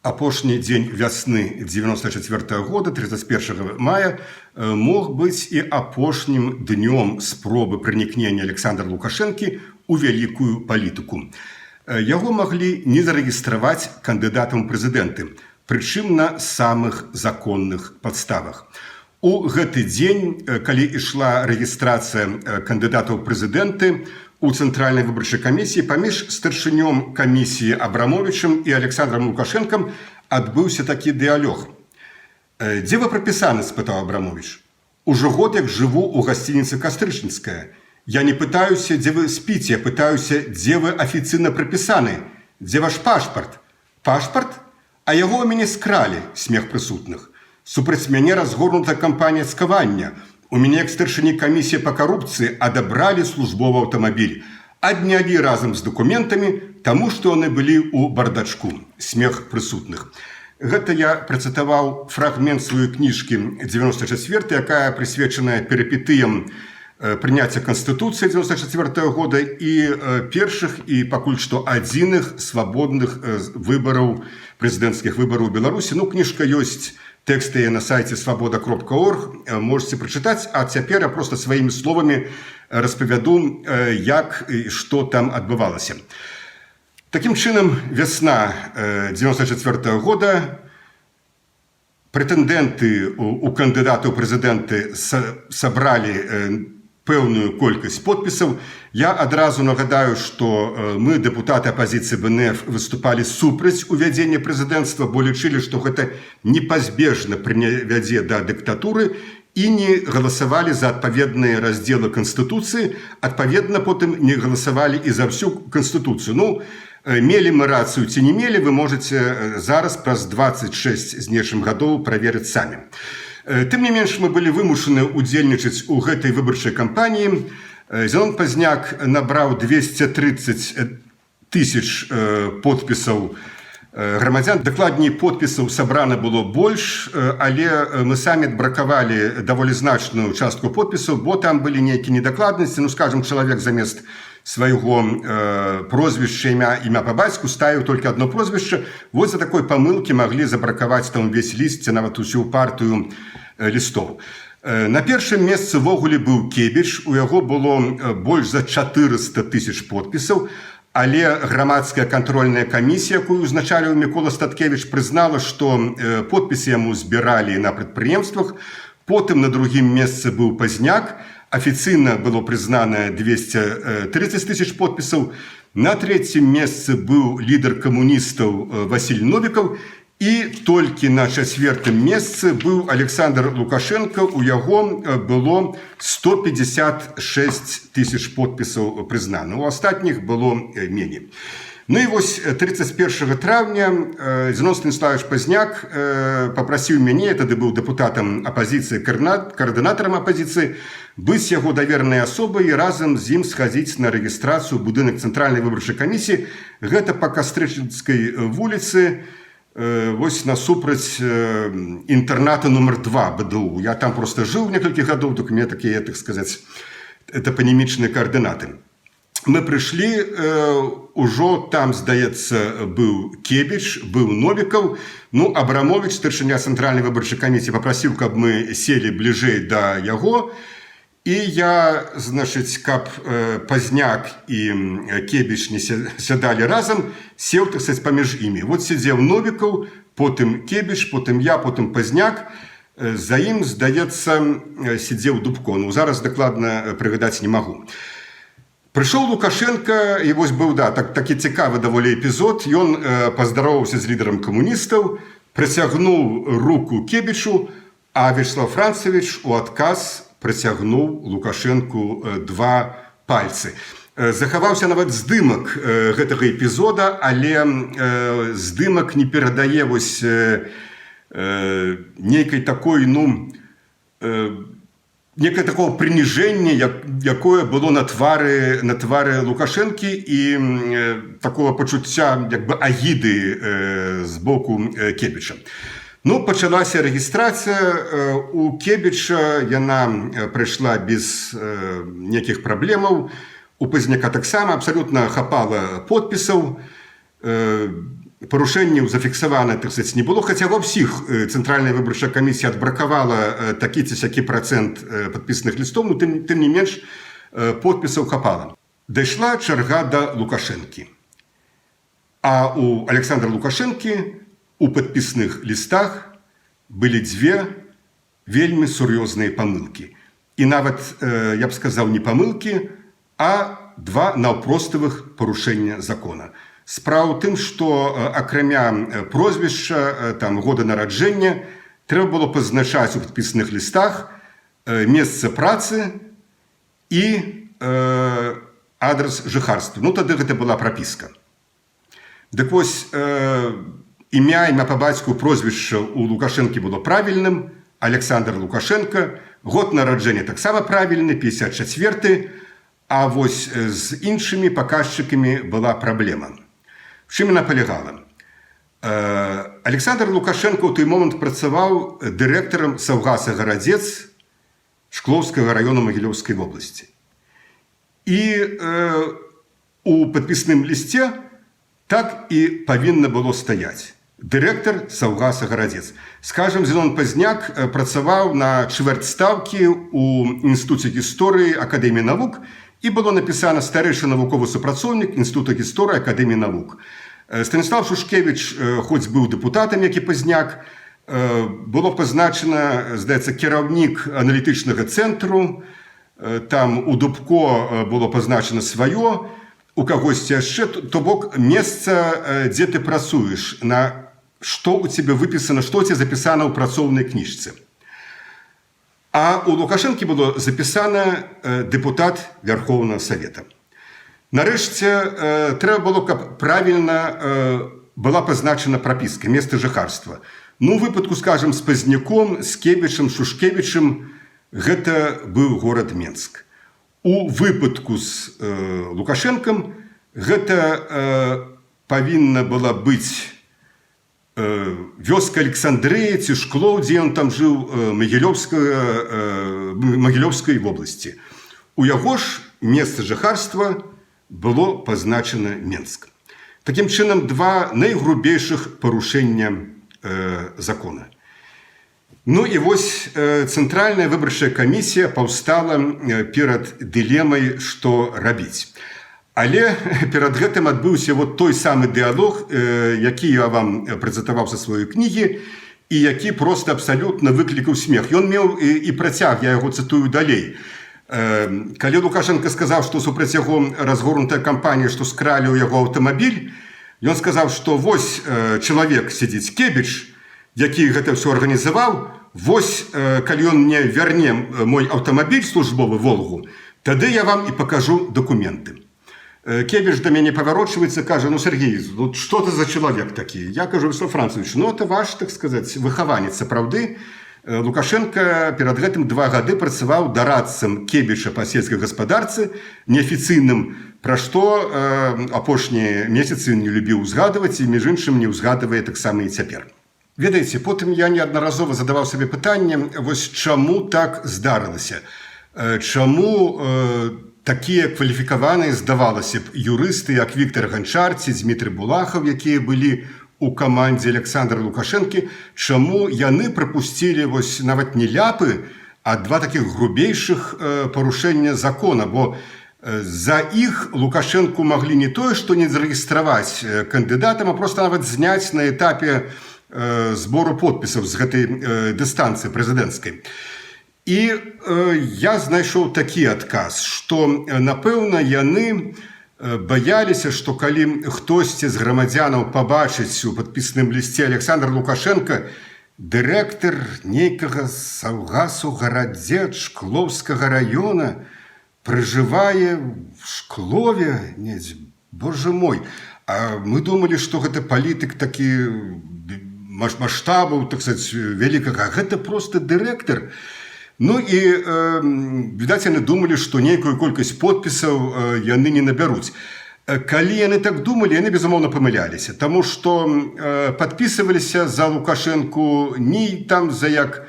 Апошні дзень вясны 94 -го года, 31 мая, мог быць і апошнім днём спробы пранікнення Александра Лукашэнкі ў вялікую палітыку. Яго маглі не зарэгістраваць кандыдатам у прэзідэнты, прычым на самых законных падставах. У гэты дзень, калі ішла рэгістрацыя кандыдатаў у прэзідэнты у Цэнтральнай выбарчай камісіі, паміж старшынём камісіі Абрамовічам і Александром Лукашэнкам адбыўся такі дыялог. «Дзе вы прапісаны?» — спытаў Абрамович. «Ужо год як жыву ў гасцініцы «Кастрычніцкая». Я не пытаюся, дзе вы спіце, я пытаюся, дзе вы афіцыйна прапісаны, дзе ваш пашпарт?» «Пашпарт? А яго ў мяне скралі», смех прысутных. «Супраць мяне разгорнута кампанія цкавання. У мяне, як старшыні камісіі па карупцыі, адабралі службовы аўтамабіль. Аднялі разам з дакументамі, таму што яны былі ў бардачку», смех прысутных. Гэта я працытаваў фрагмент сваёй кніжкі «94», якая прысвечаная перыпетыям прыняцця Канстытуцыі 94 -го года і першых і пакуль што адзіных свабодных выбараў, прэзідэнцкіх выбараў у Беларусі. Ну, кніжка ёсць, тэксты на сайце свабода.орг, можете прачытаць, а цяпер я просто сваімі словамі распавяду, як і што там адбывалася. Такім чынам, вясна 94 -го года, прэтэндэнты у кандыдаты ў прэзідэнты сабралі пэўную колькасць подпісаў. Я адразу нагадаю, што мы, дэпутаты апазіцыі БНФ, выступалі супраць увядзення прэзідэнцтва, бо лічылі, што гэта непазбежна прывядзе да дыктатуры, і не галасавалі за адпаведныя раздзелы Канстытуцыі, адпаведна, потым не галасавалі і за всю Канстытуцыю. Ну, мелі мы рацыю ці не мелі, вы можете зараз, праз 26 з нечым гадоў, праверыць самі. Тым не менш, мы былі вымушаны удзельнічаць у гэтай выбарчай кампаніі. Зянон Пазняк набраў 230 тысяч подпісаў грамадзян. Дакладней, подпісаў сабрана было больш, але мы самі адбракавалі даволі значную частку подпісаў, бо там былі нейкія недакладнасці. Ну, скажем, чалавек замест свайго прозвішча, імя па бацьку ставіў толькі одно прозвішча. Вот за такой памылкі маглі забракаваць там увесь ліст ці нават усю партыю лістоў. На першым месцы ўвогуле быў Кебіч, у яго было больш за 400 тысяч подпісаў, але грамадская кантрольная камісія, якую узначаліў Мікола Статкевич, прызнала, што подпісы яму збіралі на прадпрыемствах. Потым на другім месцы быў Пазняк, афіцыйна было прызнана 230 тысяч подпісаў. На трэцім месцы быў лідар камуністаў Васіль Новікаў, і толькі на чацвертым месцы быў Александр Лукашенко, у яго было 156 тысяч подпісаў прызнана. У астатніх было меней. Ну і вось 31 траўня Зянон Станіславович Пазняк папрасіў мяне, я тады быў дэпутатам апазіцыі, каардынатарам апазіцыі, быць яго даверанай асобай і разам з ім схадзіць на рэгістрацыю ў будынак Цэнтральнай выбарчай камісіі. Гэта па Кастрычніцкай вуліцы, вось насупраць інтэрната нумар 2 БДУ. Я там просто жыў некалькі гадоў, так у мяне такія, так сказаць, тапанімічныя каардынаты. Мы прыйшлі, ужо там, здаецца, быў Кебіч, быў Новікаў. Ну, Абрамович, старшыня Цэнтральнай выбарчай камісіі, папрасіў, каб мы селі бліжэй да яго. І я, значыць, каб Пазняк і Кебіч не сядалі разам, сеў, так сказать, паміж імі. Вот сядзеў Новікаў, потым Кебіч, потым я, потым Пазняк. За ім, здаецца, сядзеў Дубко. Ну, зараз дакладна прыгадаць не магу. Прыйшоў Лукашенко, і вось быў, да, так, такі цікавы даволі эпізод. Ён паздароваўся з лідарам камуністаў, працягнуў руку Кебічу, а Вячеслав Францевич у адказ працягнуў Лукашэнку два пальцы. Захаваўся нават здымак гэтага эпізода, але здымак не перадае вось нейкай такой, ну, некае такого прыніжэння, якое было на твары Лукашэнкі, і такого пачуцця як бы агіды з боку Кебіча. Ну, пачалася рэгістрацыя. У Кебіча яна прайшла без нейкіх праблемаў. У Пазняка таксама абсалютна хапала подпісаў. Парушэнняў зафіксавана, так сказать, не было, хаця ва ўсіх Цэнтральная выбарчая камісія адбракавала такі ці сякі працэнт падпісаных лістоў, ну, тым не менш подпісаў хапала. Дайшла чарга да Лукашэнкі. А у Александра Лукашэнкі у падпісных лістах былі дзве вельмі сур'ёзныя памылкі. І нават, я б сказаў, не памылкі, а два наўпроставых парушэння закона. Справа ў тым, што акрамя прозвішча, там, года нараджэння, трэба было пазначаць у падпісаных лістах месца працы і адрас жыхарства. Ну, тады гэта была прапіска. Дык вось, імя, па бацьку, прозвішча у Лукашэнкі было правільным, Александр Лукашенко, год нараджэння таксама правільны, 54, а вось з іншымі паказчыкамі была праблема. Чым яна палягала? Александр Лукашенко ў той момант працаваў дырэктарам саўгаса «Гарадзец» Шклоўскага раёна Магілёўскай вобласці. І у падпісным лісце так і павінна было стаяць: дырэктар саўгаса «Гарадзец». Скажем, Зенон Пазняк працаваў на чвэрць стаўкі у Інстытуце гісторыі Акадэміі навук, і было напісана: старэйшы навуковы супрацоўнік Інстытута гісторыі Акадэміі навук. Станіслав Шушкевич, хоць быў дэпутатам, як і Пазняк, было пазначана, здаецца, кіраўнік аналітычнага цэнтру, там у Дубко было пазначана сваё, у кагосьці яшчэ, то бок месца, дзе ты працуеш, на што у цябе выпісана, што ў цябе запісана ў працоўнай кніжцы. А у Лукашэнкі было запісана дэпутат Верховного Совета. Нарэшце, трэба было, каб правільна была пазначана прапіска, месца жыхарства. Ну, у выпадку, скажем, з Пазняком, з Кебічам, Шушкевічым гэта быў горад Менск. У выпадку з Лукашэнкам гэта павінна была быць вёска Александрыя ці Шклоў, дзе ён там жыў, Магілёўскай вобласці. У яго ж месца жыхарства было пазначана Менск. Такім чынам, два найгрубейшых парушэння закона. Ну і вось Цэнтральная выбарчая камісія паўстала перад дылемай, што рабіць. Але перад гэтым адбыўся вот той самы дыалог, які я вам прэзентаваў са сваёй кнігі і які проста абсалютна выклікаў смех. Ён меў і працяг, я яго цытую далей. Калі Лукашенко сказаў, што супраць яго разгорнутая кампанія, што скралі ў яго аўтамабіль, ён сказаў, што вось чалавек сядзіць, Кебіч, які гэта ўсё арганізаваў, вось калі ён мне вярне мой аўтамабіль службовы, «Волгу», тады я вам і пакажу дакументы. Кебіч да мяне паварочваецца, кажа: «Ну, Сергей, ну, что ты за чалавек такі?» Я кажу: «Вячеслав Францевич, ну, это ваш, так сказать, выхаванец». Сапраўды, Лукашенко перад гэтым 2 гады працаваў дарадцам Кебіча па сельскай гаспадарцы, неафіцыйным, пра што апошнія месяцы не любіў узгадваць і, між іншым, не ўзгадвае таксама і цяпер. Ведаеце, потым я неаднаразова задаваў сабе пытанне, вось чаму так здарылася? Чаму такія кваліфікаваныя, здавалася б, юрысты, як Віктор Ганчар ці Дмітрый Булахаў, якія былі у камандзе Александра Лукашэнкі, чаму яны прапусцілі вось нават не ляпы, а два такіх грубейшых парушэння закона? Бо за іх Лукашэнку маглі не тое што не зарэгістраваць кандыдатам, а просто нават зняць на этапе збору подпісаў з гэтай дыстанцыі прэзідэнцкай. І я знайшоў такі адказ, што, напэўна, яны баяліся, што калі хтосьці з грамадзянаў пабачыць у падпісным лісце «Александр Лукашенко, дырэктар нейкага саўгасу «Гарадзец» Шклоўскага раёна, пражывае в Шклове, недзе, боже мой, а мы думалі, што гэта палітык такі маштабаў, так сказать, вялікага, гэта просто дырэктар». Ну і відаць, яны думалі, што нейкую колькасць подпісаў яны не набяруць. Калі яны так думалі, яны, безумоўна, памыляліся, таму што падпісываліся за Лукашэнку не там за як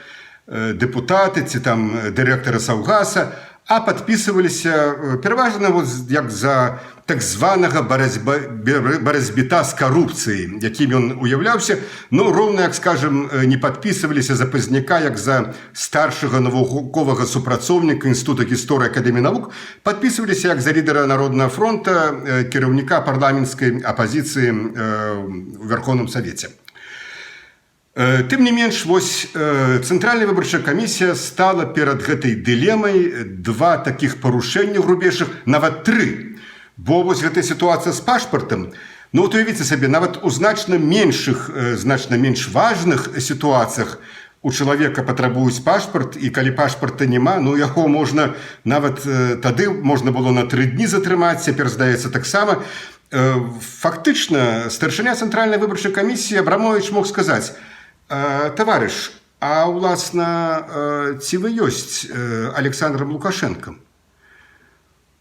дэпутаты ці там дырэктара саўгаса, А падпісваліся пераважна вот як за так званага барацьбіта з карупцыяй, якім ён уяўляўся. Ну, роўна як, скажем, не падпісваліся за Пазняка як за старшага навуковага супрацоўніка Інстытута гісторыі Акадэміі навук, падпісваліся як за лідара Народнага фронта, кіраўніка парламенцкай апазіцыі у Вярхоўным Савеце. Тым не менш, вось Цэнтральная выбарчая камісія стала перад гэтай дылемай: два такіх парушэння грубейшых, нават тры. Бо вось гэтая сітуацыя з пашпартам, ну вот уявіце сабе, нават у значна меншых, значна менш важных сітуацыях у чалавека патрабуюць пашпарт, і калі пашпарта няма, ну, яго можна нават тады можна было на 3 дні затрымаць, цяпер, здаецца, таксама. Фактычна старшыня Цэнтральнай выбарчай камісіі Абрамович мог сказаць: «Таварыш, а ўласна, ці вы ёсць Александром Лукашэнкам?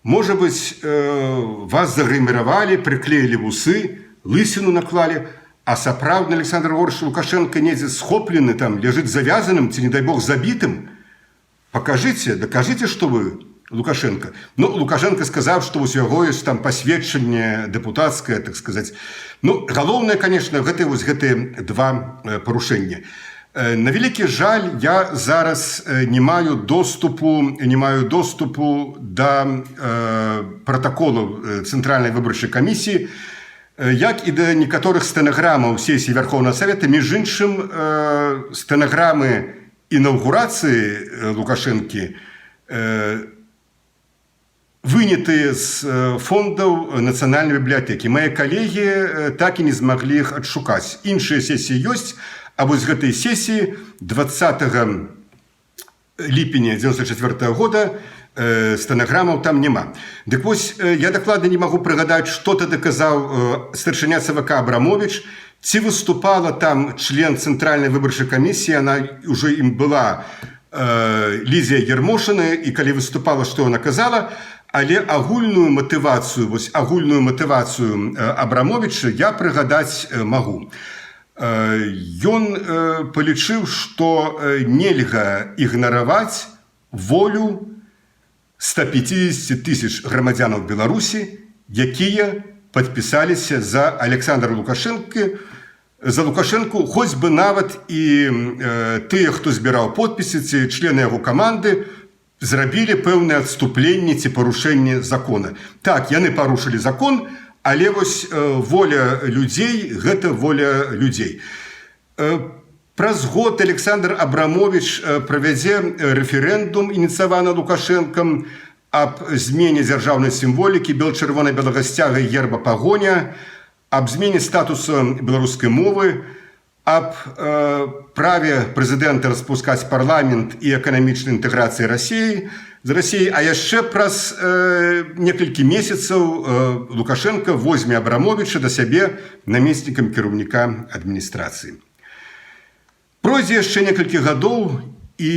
Можа быць, вас загрыміравалі, прыклеілі вусы, лысіну наклалі, а сапраўдны Александр Григорьевич Лукашенко недзе схоплены там, ляжыць завязаным ці, не дай бог, забітым. Покажите, докажите, что вы Лукашенко». Ну, Лукашенко сказаў, што вось у яго ёсць там пасведчанне дэпутацкае, так сказать. Ну, галоўнае, конечно, гэта вось гэтыя два парушэнні. На вялікі жаль, я зараз не маю доступу да пратаколаў Цэнтральнай выбарчай камісіі, як і да некаторых стэнаграмаў сесіі Вярхоўнага Савета, між іншым, стэнаграмы інаўгурацыі Лукашэнкі вынятыя з фондаў Нацыянальнай бібліятэкі. Мае калегі так і не змаглі іх адшукаць. Іншыя сесіі ёсць, а вось гэтай сесіі 20 ліпеня 94 -го года стэнаграмаў там няма. Дык вось, я дакладна не магу прыгадаць, што тады казаў старшыня ЦВК Абрамович, ці выступала там член Цэнтральнай выбарчай камісіі, она уже ім была, Лідзія Ермошына, і калі выступала, што она казала, але агульную матывацыю, вось агульную матывацыю Абрамовича я прыгадаць магу. Ён палічыў, што нельга ігнараваць волю 150 тысяч грамадзянаў Беларусі, якія падпісаліся за Александра Лукашэнкі, за Лукашэнку, хоць бы нават і тыя, хто збіраў подпісы, ці члены яго каманды, зрабілі пэўнае адступленне ці парушэнне закона. Так, яны парушылі закон, але вось воля людзей — гэта воля людзей. Праз год Александр Абрамович правядзе рэферэндум, ініцыяваны Лукашэнкам, аб змене дзяржаўнай сімволікі бел-чырвона-белага сцяга і герба Пагоня, аб змене статусу беларускай мовы, аб праве прэзідэнта распускаць парламент і эканамічнай інтэграцыі Расіі з Расіяй, а яшчэ праз некалькі месяцаў Лукашэнка возьме Абрамовича да сябе намеснікам кіраўніка адміністрацыі. Пройдзе яшчэ некалькі гадоў, і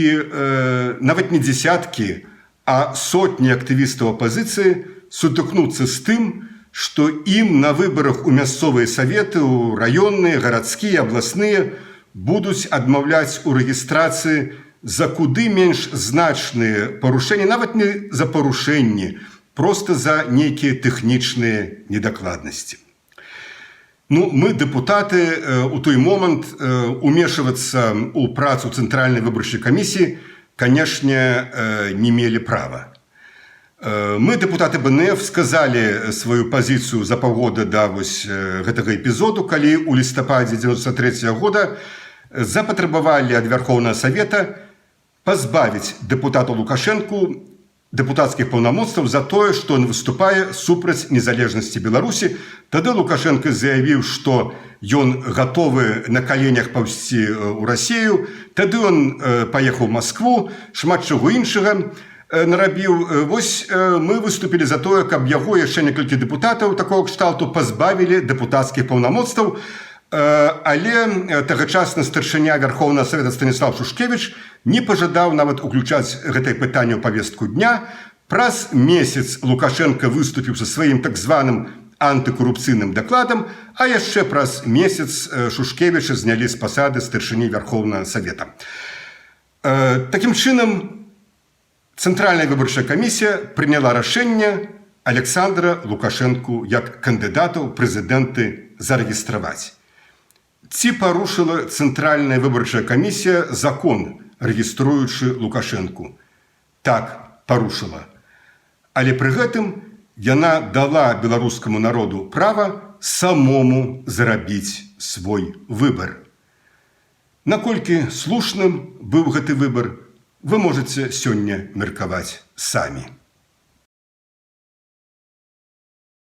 нават не дзесяткі, а сотні актывістаў апазіцыі сутыкнуцца з тым, што ім на выбарах у мясцовыя саветы, у раённыя, гарадскія, абласныя будуць адмаўляць у рэгістрацыі за куды менш значныя парушэнні, нават не за парушэнні, проста за нейкія тэхнічныя недакладнасці. Ну, мы, дэпутаты, у той момант умешвацца ў працу Цэнтральнай выбарчай камісіі, канешне, не мелі права. Мы, дэпутаты БНФ, сказалі сваю пазіцыю за паўгода да вось гэтага эпізоду, калі ў лістападзе 93 -го года запатрабавалі ад Вярхоўнага Савета пазбавіць дэпутата Лукашэнку дэпутацкіх паўнамоцтваў за тое, што ён выступае супраць незалежнасці Беларусі. Тады Лукашэнка заявіў, што ён гатовы на каленях паўсці ў Расею. Тады ён паехаў у Маскву, шмат чаго іншага нарабіў. Вось мы выступілі за тое, каб яго, яшчэ некалькі дэпутатаў такого кшталту пазбавілі дэпутацкіх паўнамоцтваў. Але тагачасны старшыня Вярхоўнага Савета Станіслав Шушкевич не пажадаў нават уключаць гэтае пытанне ў павестку дня. Праз месяц Лукашэнка выступіў са сваім так званым антыкарупцыйным дакладам, а яшчэ праз месяц Шушкевіча знялі з пасады старшыні Вярхоўнага Савета. Такім чынам, Цэнтральная выбарчая камісія прыняла рашэнне Аляксандра Лукашэнку як кандыдата ў прэзідэнты зарэгістраваць. Ці парушыла Цэнтральная выбарчая камісія закон, рэгіструючы Лукашэнку? Так, парушыла. Але пры гэтым яна дала беларускаму народу права самому зрабіць свой выбар. Наколькі слушным быў гэты выбар, вы можаце сёння меркаваць самі.